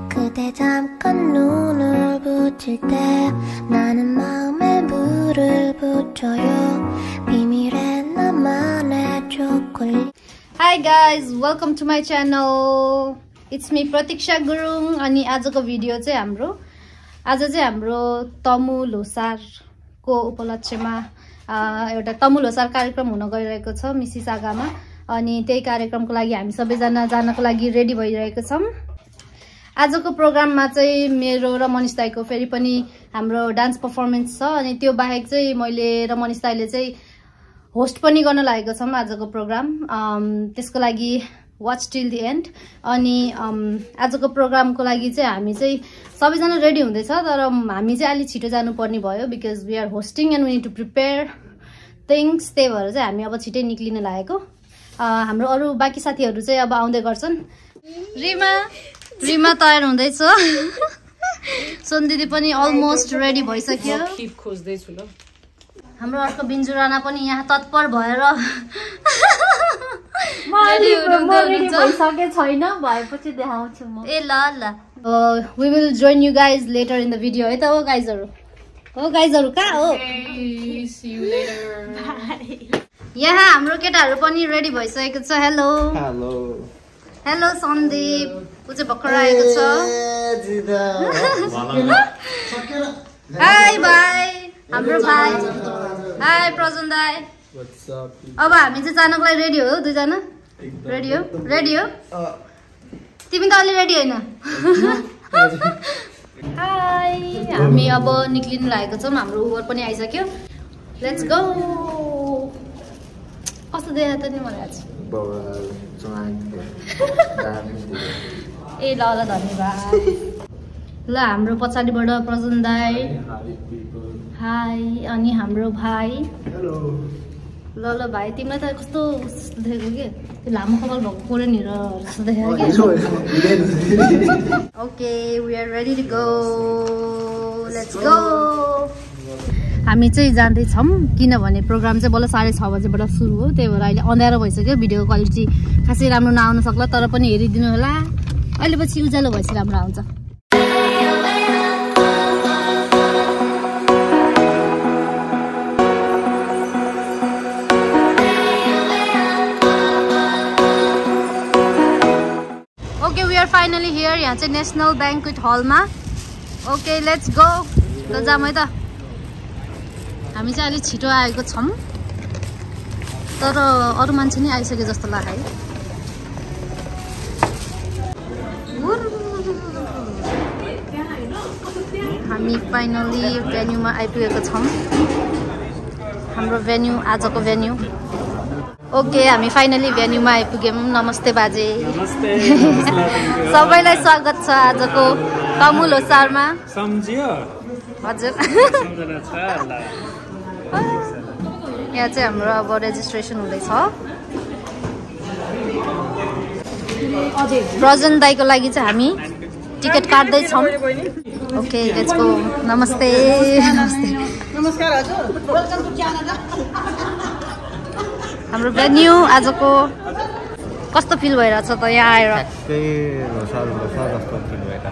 그대 잠깐 눈을 붙일 때 나는 마음에 물을 붙여요 비밀의 나만의 초콜릿. Hi guys, welcome to my channel. It's me Pratiksha Gurung. अनि आजको video चाहिँ हाम्रो तमु लोसारको उपलक्ष्यमा एउटा तमु लोसार कार्यक्रम हुन गइरहेको छ मिसिसागामा। अनि त्यही कार्यक्रमको लागि हामी सबैजना जानको लागि रेडी भइरहेको छौं। आजको प्रोग्राममा चाहिँ मेरो र मनिष दाइको फेरि पनि हाम्रो डान्स परफर्मेन्स छ। अनि त्यो बाहेक चाहिँ मैले र मनिष दाइले चाहिँ होस्ट पनि गर्न लागेको छौं आजको प्रोग्राम। त्यसको लागि वाच टिल द एन्ड। अनि आजको प्रोग्रामको लागि चाहिँ हामी चाहिँ सबैजना रेडी हुँदैछ, तर हामी चाहिँ अलि छिटो जानुपर्ने भयो because we are hosting and we need to prepare things. त्यही भएर चाहिँ हामी अब छिटै निक्लिन लागेको। हाम्रो अरू बाँकी साथीहरू चाहिँ अब आउँदै गर्छन्। रिमा तयार हुँदैछ। सोन दिदी पनि अलमोस्ट रेडी भइसक्यो। हाम्रो अर्को बिन्जु राणा पनि यहाँ तत्पर भएर we will join you guys later in the video है त। हो गाइजहरु कहाँ हो? See you later. Bye. यहाँ हाम्रो केटाहरु पनि रेडी भइसकेको छ। हेलो हेलो सन्दीप, उ चाहिँ भर्खर आएको छ। हाय भाइ, हाम्रो भाइ। हाय प्रजन दाइ। अब हामी चाहिँ जानको लागि रेडी हो दुईजना? रेडी हो? तिमी त अलि रेडी हैन? हाय, हामी अब निक्लिन लागेको छौं। हाम्रो उबर पनि आइसक्यो। Let's go. कस्तो देखा त नि मलाई आज? ए ल धन्यवाद। ल हाम्रो पछाडिबाट प्रजन दाइ। हाय। अनि हाम्रो भाइ। ल भाइ, तिमीलाई त कस्तो देखेको के? त्यो लामो कपाल भएको कोरियन हिरो जस्तो देखेको के? Okay, we are ready to go. Let's go. हामी चाहिँ जाँदैछौँ किनभने प्रोग्राम चाहिँ बल्ल 6:30 बजेबाट सुरु हो। त्यही भएर अहिले अँध्यारो भइसक्यो। भिडियो क्वालिटी खासै राम्रो नआउन सक्ला, तर पनि हेरिदिनु होला। अहिले पछि उज्यालो भएपछि राम्रो आउँछ। Okay, we are finally here. यहाँ चाहिँ नेसनल ब्याङ्क्वेट हलमा। Okay let's go. ल जाम है त। हामी चाहिँ अलि छिटो आएको छौँ, तर अरू मान्छे नै आइसक्यो जस्तो लाग्यो है। हामी फाइनली भेन्यूमा आइपुगेको छौँ। हाम्रो भेन्यू, आजको भेन्यू। ओके, हामी फाइनली भेन्यूमा आइपुग्यौँ। नमस्ते बाजे। सबैलाई स्वागत छ आजको तमु लोसारमा। हजुर। यहाँ चाहिँ हाम्रो अब रेजिस्ट्रेसन हुँदैछ। प्रजन दाइको लागि चाहिँ हामी टिकट काट्दैछौँ। Okay let's go. नमस्ते। नमस्कार हजुर। Welcome to Canada. हाम्रो भेन्यू आजको कस्तो फिल भइरहेछ त यहाँ आएर?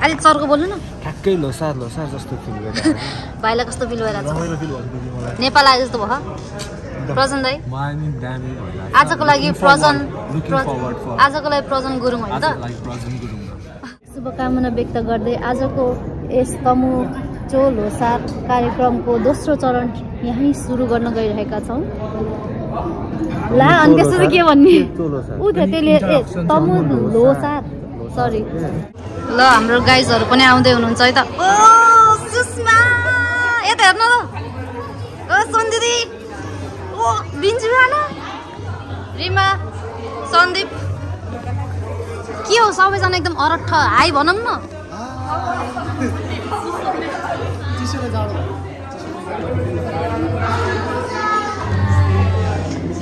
अलिक चर्को बोल्नु न। ठ्याक्कै लोसार जस्तो फिल भइरहेछ। भाइलाई कस्तो फिल भइरहेछ? नेपाल आए जस्तो भयो प्रजन दाइ। आजको लागि प्रजन गुरुङ होइन त? शुभकामना व्यक्त गर्दै आजको यस तमु चो लोसार कार्यक्रमको दोस्रो चरण यहीँ सुरु गर्न गइरहेका छौँ। ला अनि त्यसो चाहिँ के भन्ने? ऊ त्यसले तमु लोसार सरी। ल हाम्रो गाइजहरू पनि आउँदै हुनुहुन्छ है त। ओ सुषमा, यता हेर्नु त। ओ सोन दिदी, ओ बिन्जु राणा, रिमा, सन्दीप। के हो सबैजना एकदम अरट्ठ हाई भनौँ न।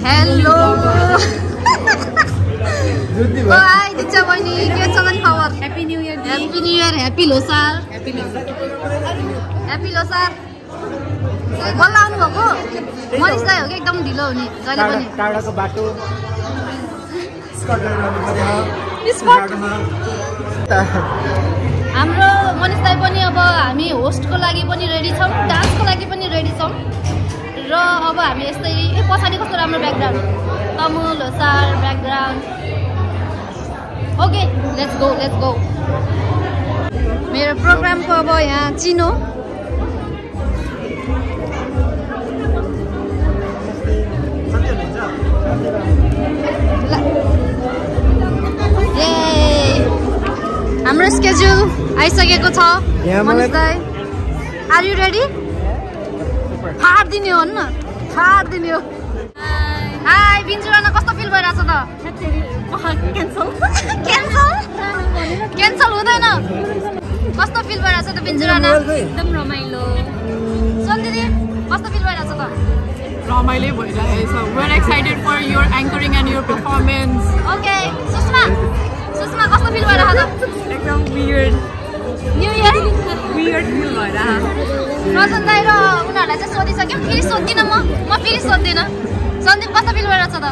हेलो। हाई दिक्षा बहिनी, के छ नि खबर? Happy new year. Happy new year, happy Losar. Happy Losar. बल्ल आउनुभएको मनिष दाइ हो कि एकदम ढिलो हुने जहिले पनि टाढाको बाटो हाम्रो मनिष दाइ पनि अब हामी होस्टको लागि पनि रेडी छौँ डान्सको लागि पनि रेडी छौँ र अब हामी यस्तै पछाडि कस्तो राम्रो background Tamu Losar background okay let's go मेरो प्रोग्रामको अब यहाँ चिनो हाम्रो स्केड्युल आइसकेको छ मनिष दाइ आर यु रेडी फाड्दिने हो न फाड्दिने हो हाई बिन्जुराना कस्तो फिल भइरहेछ त क्यान्सल हुँदैन कस्तो फिल भइरहेछ त बिन्जुराना एकदम रमाइलो सन्दिदी कस्तो फिल भइरहेछ त रमाइलो भइरहेछ we're excited for your anchoring and your performance okay Sushma कस्तो फिल भइरहेछ त एकदम वियर्ड न्यू इयर फिल भइरहेछ रजन दाइ र उनीहरूलाई चाहिँ सोधिसक्यौँ फेरि सोध्दिनँ म फेरि सोध्दिनँ सन्दीप कस्तो फिल भइरहेछ त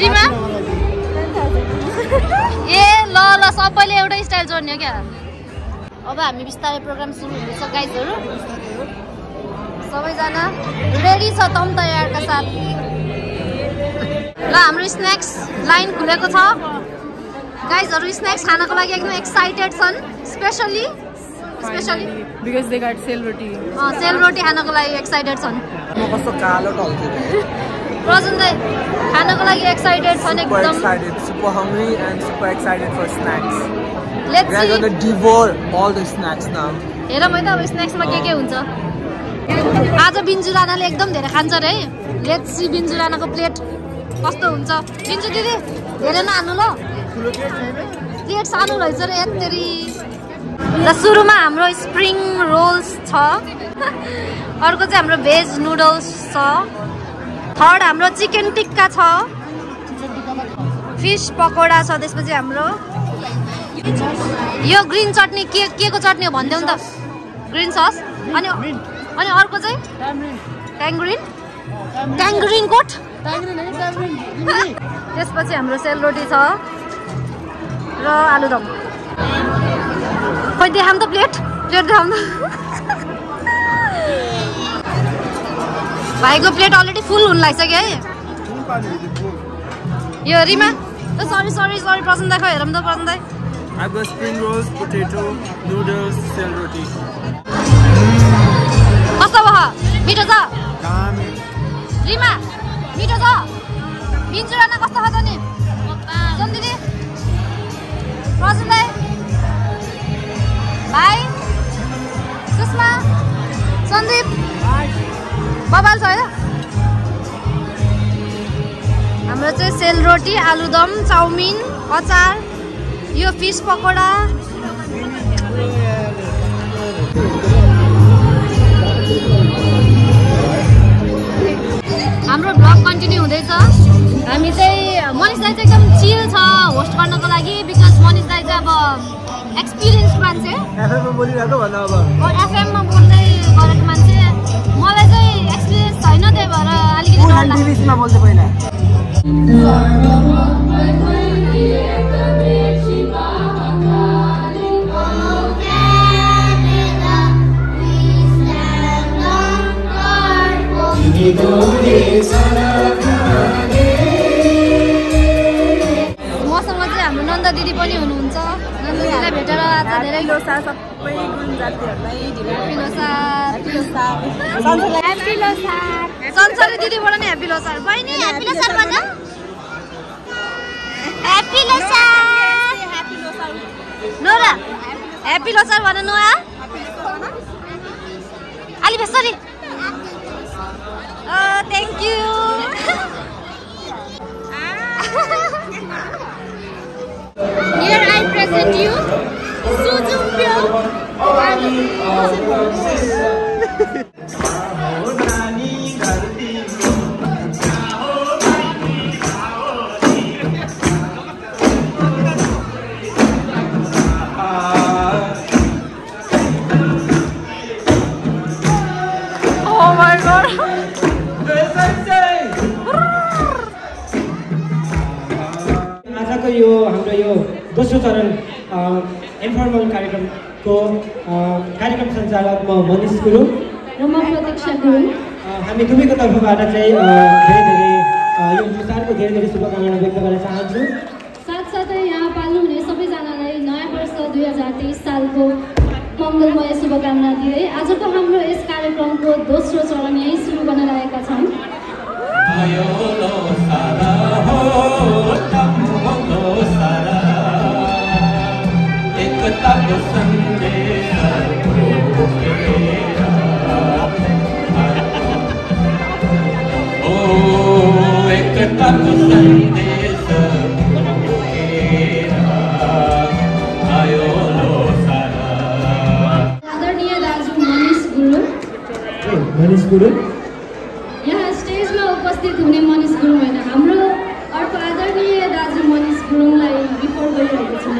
रिमा ए ल सबैले एउटै स्टाइल जोड्ने हो क्या अब हामी बिस्तारै प्रोग्राम सुरु हुँदैछ गाइजहरू सबैजना रेडी छ तम तयारका साथ ल हाम्रो स्न्याक्स लाइन खुलेको छ गाइजहरू स्न्याक्स खानको लागि एकदम एक्साइटेड छन् स्पेशली बिकज दे गट सेलरोटी सेलरोटी खानको लागि एक्साइटेड छन् कस्तो कालो ढल्थ्यो रजन दाइ खानको लागि एक्साइटेड छन् एकदम super hungry and super excited for snacks. Let's We are going to devour all the snacks now. हेरौँ है त अब स्न्याक्समा के हुन्छ आज बिन्जु राणाले एकदम धेरै खान्छ रे लेट्स सी बिन्जु राणाको प्लेट कस्तो हुन्छ बिन्जु दिदी धेरै नहाल्नु ल प्लेट सानो रहेछ रे यत्तेरी र सुरुमा हाम्रो स्प्रिङ रोल्स छ अर्को चाहिँ हाम्रो भेज नुडल्स छ थर्ड हाम्रो चिकन टिक्का छ फिश पकोडा छ त्यसपछि हाम्रो यो ग्रीन चटनी के को चटनी हो भन्देऊ नि त ग्रीन सस अनि अर्को चाहिँ ट्याङ्ग्रिन कोट त्यसपछि हाम्रो सेलरोटी छ र आलुदम खोइ देखाउँ त प्लेट देखाउँ भाइको प्लेट अलरेडी फुल हुन लागिसक्यो है यो रिमा सरी प्रसन्न दाइ हेरौँ त प्रसन्न दाइ I've got spring rolls, potato, noodles, celery. कस्तो भयो मिठो छ रिमा मिठो छ बिन्जु राणा कस्तो छ त नि सन्दिदी प्रसन्न दाइ भाइ सुषमा सन्दीप बबाल छ होइन हाम्रो चाहिँ सेलरोटी आलुदम चाउमिन अचार यो फिश पकोडा हाम्रो ब्लग कन्टिन्यू हुँदैछ हामी चाहिँ मनिष दाइ चाहिँ एकदम चिल छ होस्ट गर्नको लागि बिकज मनिष दाइ चाहिँ अब एक्सपिरियन्स मान्छे एफएममा बोल्दै गरेको मान्छे मलाई चाहिँ एक्सपिरियन्स छैन त्यही भएर अलिकति मसँग चाहिँ हाम्रो नन्दा दिदी पनि हुनुहुन्छ नन्दा दिदीलाई भेटेर आज धेरै सन्चरी दिदीबाट नि ह्याप्पी लोसार बहिनी ह्याप्पी लोसार भन happy Losar Nora happy Losar भन नोआ अलि बेसरी thank you Here I present you Sujumpyo यो हाम्रो यो दोस्रो चरण इन्फर्मल कार्यक्रमको कार्यक्रम सञ्चालक म मनिष गुरुङ र म प्रतीक्षा गुरुङ। हामी दुवैको तर्फबाट चाहिँ धेरै यो लोसारको धेरै शुभकामना व्यक्त गर्न चाहन्छु। साथसाथै यहाँ पाल्नुहुने सबैजनालाई नयाँ वर्ष 2023 सालको मङ्गलमय शुभकामना दिँदै आजको हाम्रो यस कार्यक्रमको दोस्रो चरण यही सुरु गर्न लागेका छौँ। आदरणीय दाजु मनिष गुरुङ यहाँ स्टेजमा उपस्थित हुने मनिष गुरुङ होइन, हाम्रो अर्को आदरणीय दाजु मनिष गुरुङलाई बिफोर गरिरहेको छु।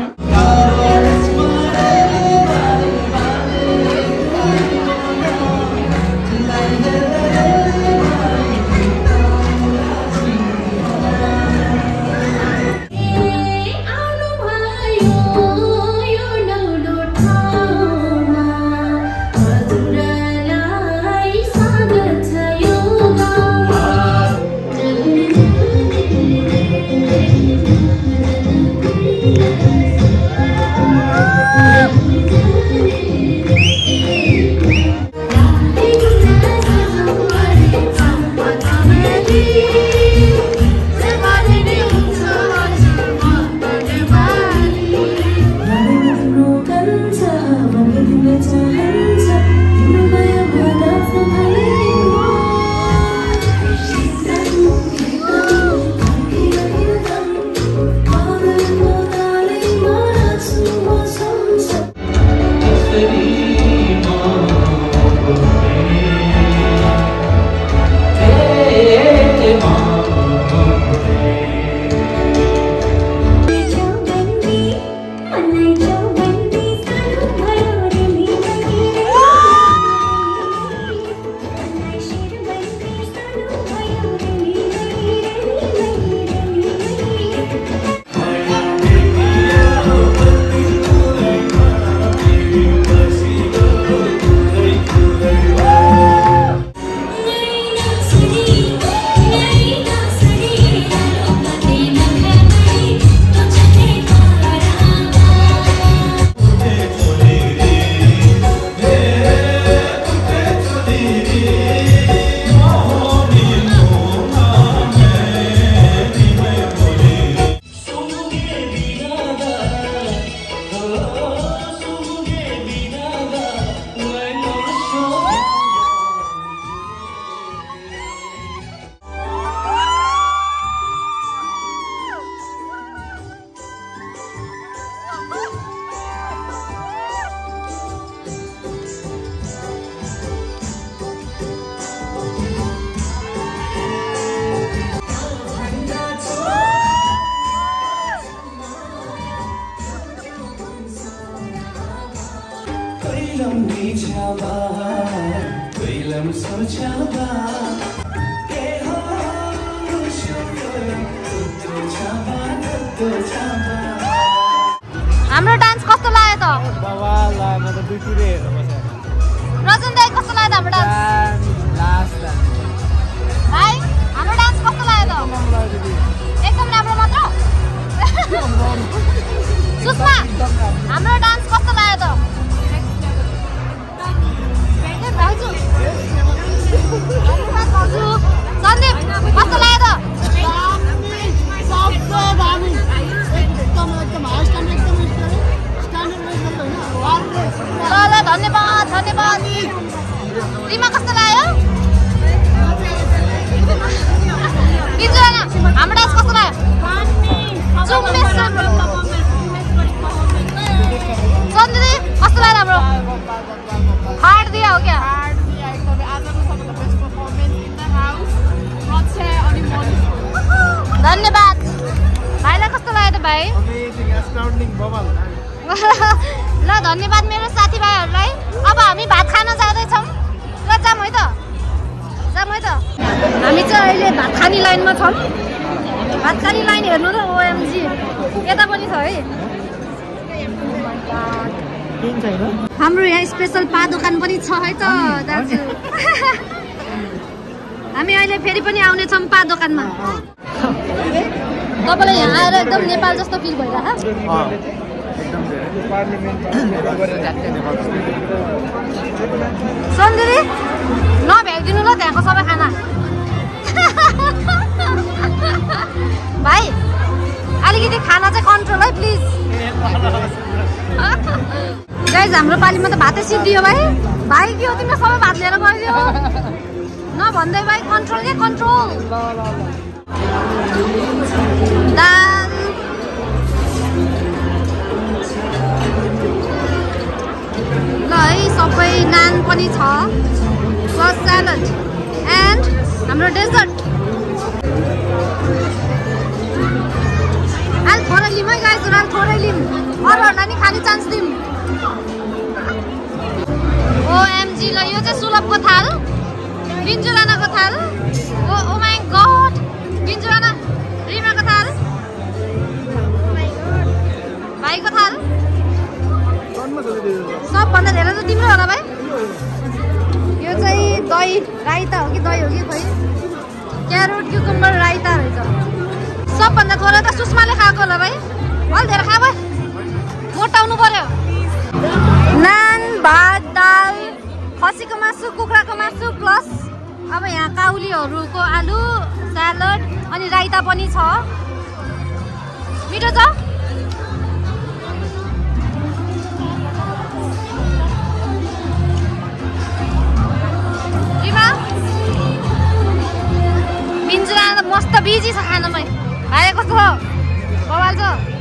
हाम्रो डान्स कस्तो लाग्यो त? रजन दाइ कस्तो लाग्यो त हाम्रो डान्स? भाइ हाम्रो डान्स कस्तो लाग्यो त? एकदम राम्रो मात्र? सुषमा हाम्रो डान्स कस्तो लाग्यो त? सन्दीप कस्तो लाग्यो त? ल धन्यवाद धन्यवाद। रिमा कस्तो लाग्यो? हाम्रो डान्स कस्तो लाग्यो? सन्दिदी कस्तो लाग्यो हाम्रो? हार्ड दिया हो क्या? धन्यवाद। भाइलाई कस्तो लाग्यो त भाइ? ल धन्यवाद मेरो साथीभाइहरूलाई। अब हामी भात खान जाँदैछौँ। ल जाम है त, जाम है त। हामी चाहिँ अहिले भात खाने लाइनमा छौँ। भात खाने लाइन हेर्नु त, ओएमजी यता पनि छ है हाम्रो यहाँ स्पेशल पा दोकान पनि छ है त दाजु हामी अहिले फेरि पनि आउने छौँ पा दोकानमा तपाईलाई यहाँ आएर एकदम नेपाल जस्तो फिल भइरहेछ सन्देरी नभ्याइदिनु ल त्यहाँको सबै खाना भाइ अलिकति खाना चाहिँ कन्ट्रोल है प्लिज गाइज हाम्रो पालीमा त भातै सिद्धियो भाइ भाइ के हो तिमीले सबै भात लिएर गइदियो नभन्दै भाइ कन्ट्रोल के कन्ट्रोल दाल ल है सबै नान पनि छ प्लस स्यालड एन्ड हाम्रो डेजर्ट आज थोरै लिउँ है गाइज आज थोरै लिउँ अरूहरूलाई नि खाने चान्स दिउँ ओएमजी ल यो चाहिँ सुलभको थाल बिन्जु राणाको थाल ओ माई गड बिन्जु राणा रिमाको थाल भाइको थाल सबभन्दा धेरै त तिम्रो होला भाइ यो चाहिँ दही राइता हो कि दही हो कि खोइ क्यारोट क्युकुम्बर राइता रहेछ सबभन्दा थोरै त सुषमाले खाएको होला भाइ अलि धेरै खा भाइ मोटाउनु पर्यो नान भात दाल खसीको मासु कुखुराको मासु प्लस अब यहाँ काउलीहरूको आलु स्यालड अनि राइता पनि छ मिठो छ बिन्जुरा मस्त बिजी छ खानामै भाइ कस्तो छ बवाल छ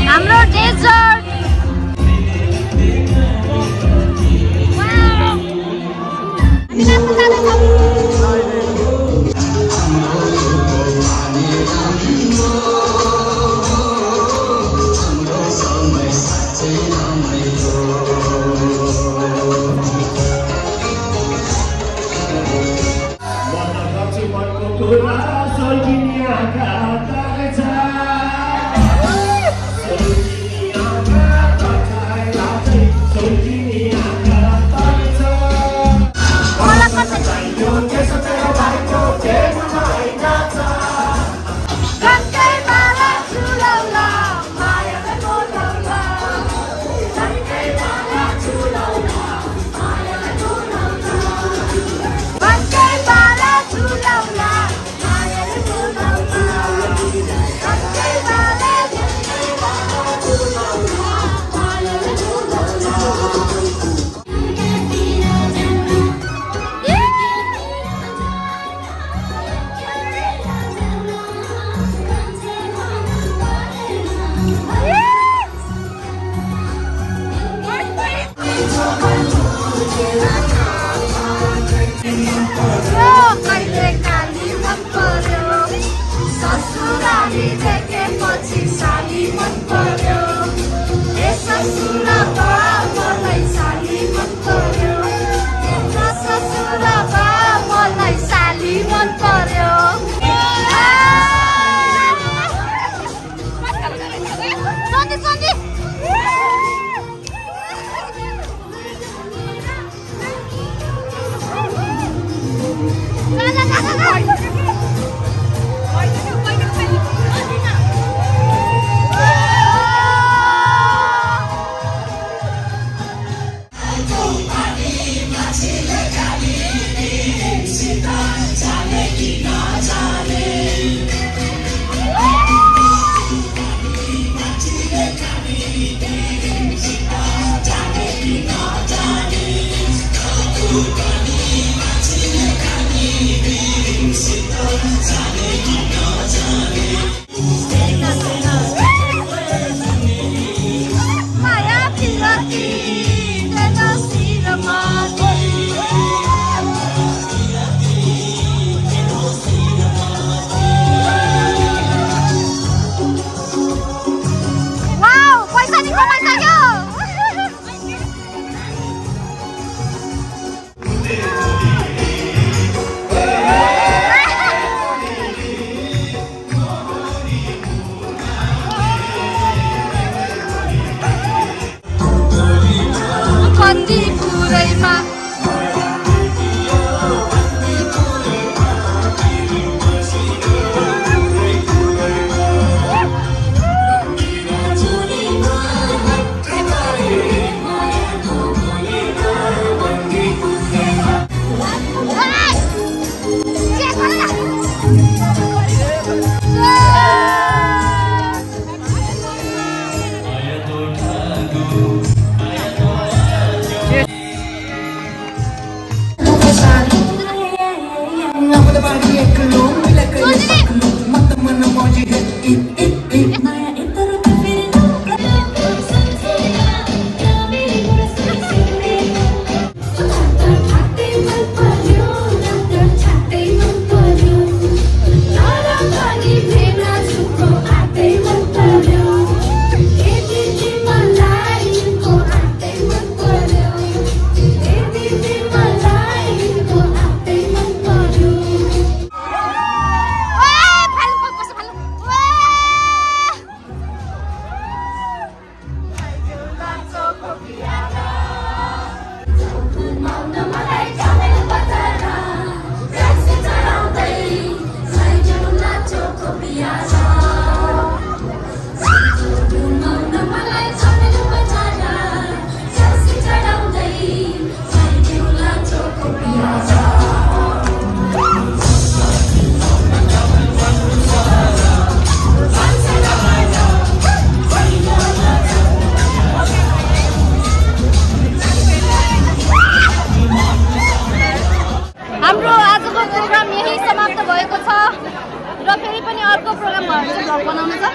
हाम्रो डेजर्ट बन्दी पुरैमा हाम्रो आजको प्रोग्राम यही समाप्त भएको छ र फेरि पनि अर्को प्रोग्रामहरु चाहिँ बनाउनु छ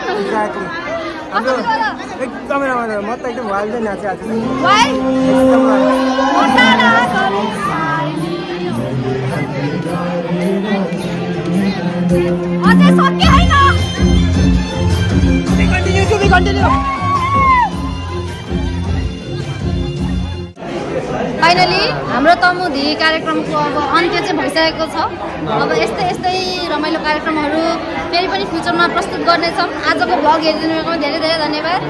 एकदमै रमाइलो म त एकदम वाइल्ड नाचे आज अझै सके हैन कन्टिन्यू फाइनली हाम्रो तमुधी कार्यक्रमको अब अन्त्य चाहिँ भइसकेको छ। अब यस्तै रमाइलो कार्यक्रमहरू फेरि पनि फ्युचरमा प्रस्तुत गर्नेछौँ। आजको भ्लग हेरिदिनुको धेरै धेरै धन्यवाद।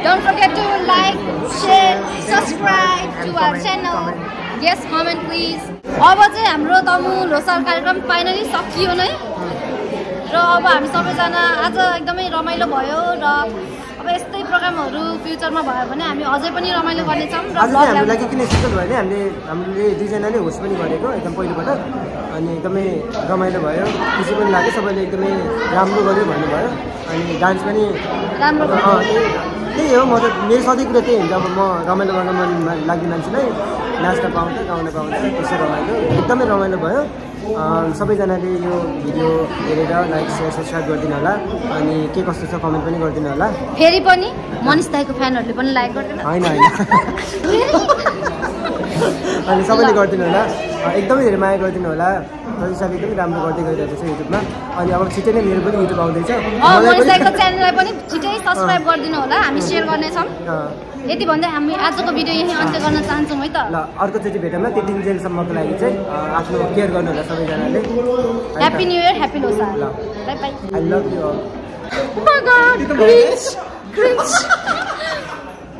Don't forget to like, share, subscribe to our channel. Yes, comment please. अब चाहिँ हाम्रो तमु लोसार कार्यक्रम फाइनली सकियो नै र अब हामी सबैजना आज एकदमै रमाइलो भयो र अब यस्तै प्रोग्रामहरू फ्युचरमा भयो भने हामी अझै पनि रमाइलो गर्नेछौँ। र हाम्रो लागि किन स्पेशल भयो भने हामीले दुईजनाले होस्ट पनि गरेको एकदम पहिलोपटक, अनि एकदमै रमाइलो भयो, खुसी पनि लाग्यो, सबैले एकदमै राम्रो गर्यो भन्नुभयो, अनि डान्स पनि राम्रो त्यही हो। म त मेरो सधैँ कुरा त्यही हुन्छ, अब म रमाइलो गर्न मन लाग्ने मान्छेलाई नाच्न पाउँछ, गाउन पाउँछ, त्यसै रमाइलो एकदमै रमाइलो भयो। सबैजनाले यो भिडियो हेरेर लाइक, सेयर, सब्सक्राइब गरिदिनु होला, अनि के कस्तो छ कमेन्ट पनि गरिदिनु होला। फेरि पनि मनिष दाइको फ्यानहरूले पनि लाइक गरिदिनु होइन अनि सबैले गरिदिनु होला, एकदमै धेरै माया गरिदिनु होला। प्रतीक्षाले एकदमै राम्रो गर्दै गइरहेको छ युट्युबमा, अनि अब छिटै नै मेरो पनि युट्युब आउँदैछ। मनिष दाइको च्यानललाई पनि छिटै सब्सक्राइब गरिदिनु होला, हामी सेयर गर्नेछौँ। यति भन्दै हामी आजको भिडियो यही अन्त्य गर्न चाहन्छौँ है त। ल, अर्कोचोटि भेटौँ न। त्यति जेलसम्मको लागि चाहिँ आफ्नो केयर गर्नु होला सबैजनाले। Happy new year, happy Losar. Bye bye. I love you all.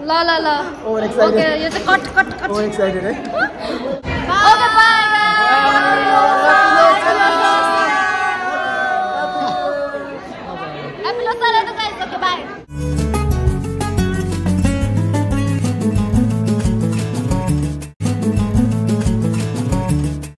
ल ल ल, ओके, यो चाहिँ cut cut cut. Over excited है। Okay, bye. Happy Losar, guys. Okay, bye.